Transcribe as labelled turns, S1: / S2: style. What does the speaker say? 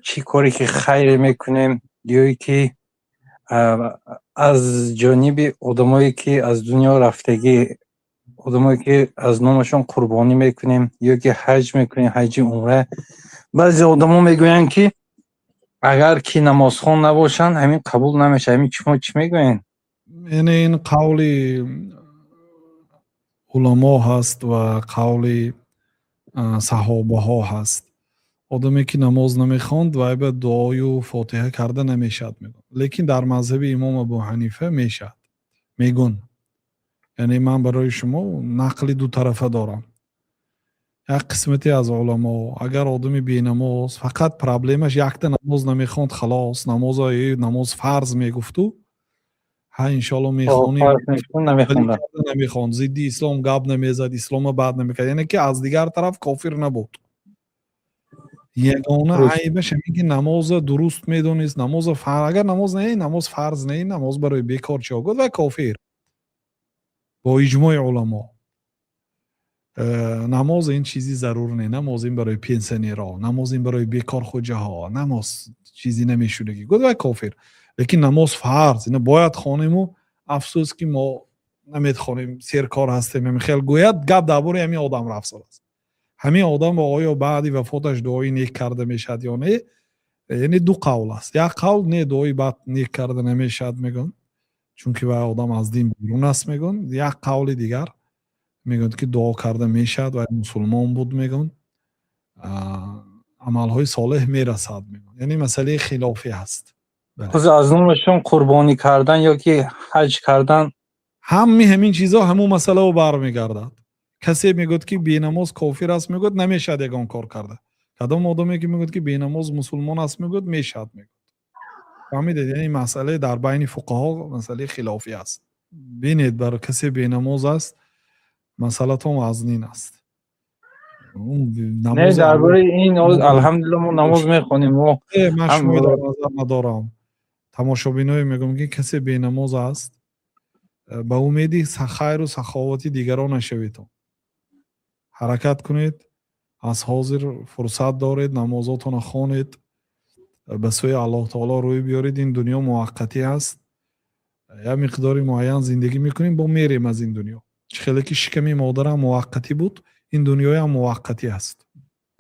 S1: Чӣ коре ки хайре мекунем ё ки аз ҷониби одамое ки аз дунё рафтагӣ, одамое ки аз номашон қурбонӣ мекунем ё ки ҳаҷ мекунем, ҳаҷи умра, баъзе одамо мегӯянд, ки агар ки намозхон набошанд, ҳамин қабул намешавад. Ҳамин шумо чӣ мегӯед?
S2: Яъне ин қавли уламо ҳаст ва қавли саҳобаҳо ҳаст. Одаме ки намоз намехонд, вай ба дуою фотиҳа карда намешавад, мегӯянд. Лекин дар мазҳаби имом Абу Ҳанифа мешавад, мегӯн. Яъне ман барои шумо нақли дутарафа дорам. Як қисмате аз уламо, агар одами бенамоз, фақат проблемаш якта намоз намехонд, халос, намозо намоз фарз мегуфту, ҳа, иншоалло мехонем, намехонд, зидди ислом гап намезад, ислома бад намекард, яъне ки аз дигар тараф кофир набуд. Ягона айбаш ҳамин ки намоза дуруст медонист, намоза, агар намоз не, намоз фарз не, намоз барои бекорчиҳо гуфт, вай кофир бо иҷмои уламо. Намоз ин чизи зарур не, намоз ин барои пенсионерҳо, намоз ин барои бекорхӯҷаҳо, намоз чизи намешудагӣ гуфт, вай кофир. Лекин намоз фарз, ина бояд хонему, афсӯс ки мо наметхонем, серкор ҳастем, ҳамин хел гӯяд, гап дар бораи ҳамин одам рафт. Ҳамин одам оё баъди вафоташ дуои нек карда мешавад ё не? Яъне ду қавл аст. Як қавл: не, дуои бад нек карда намешавад, мегӯянд, чунки вай одам аз дин берун аст, мегӯянд. Як қавли дигар мегӯянд, ки дуо карда мешавад, вай мусулмон буд, мегӯянд, амалҳои солеҳ мерасад, мегӯянд. Яъне масъалаи хилофӣ ҳаст.
S1: Аз номашон қурбонӣ кардан ё ки ҳаҷ кардан?
S2: Ҳамми ҳамин чизҳо ҳамун масъалао бармегардад. Касе мегӯяд, ки бенамоз кофир аст, мегӯяд, намешавад ягон кор карда. Кадом одаме ки мегӯяд, ки бенамоз мусулмон аст, мегӯяд, мешавад, мегӯяд. Фаҳмидед? Яъне масъалаи дар байни фуқаҳо масъалаи хилофӣ аст. Бинед, бар касе бенамоз аст, масъалатон вазнин аст.
S1: Не, дар бораи ин, алҳамдулилла, мо намоз мехонем мо.
S2: Ман шумои дар назар надорам, тамошобиное мегӯям, ки касе бенамоз аст, ба умеди хайру саховати дигарон нашаведон. Ҳаракат кунед, аз ҳозир фурсат доред, намозотонро хонед, ба сӯи Аллоҳ таоло рӯй биёред. Ин дунё муваққатӣ аст. Як миқдори муайян зиндагӣ мекунем, бо мерем аз ин дунё. Чӣ хеле ки шиками модарам муваққатӣ буд, ин дунёям муваққатӣ аст.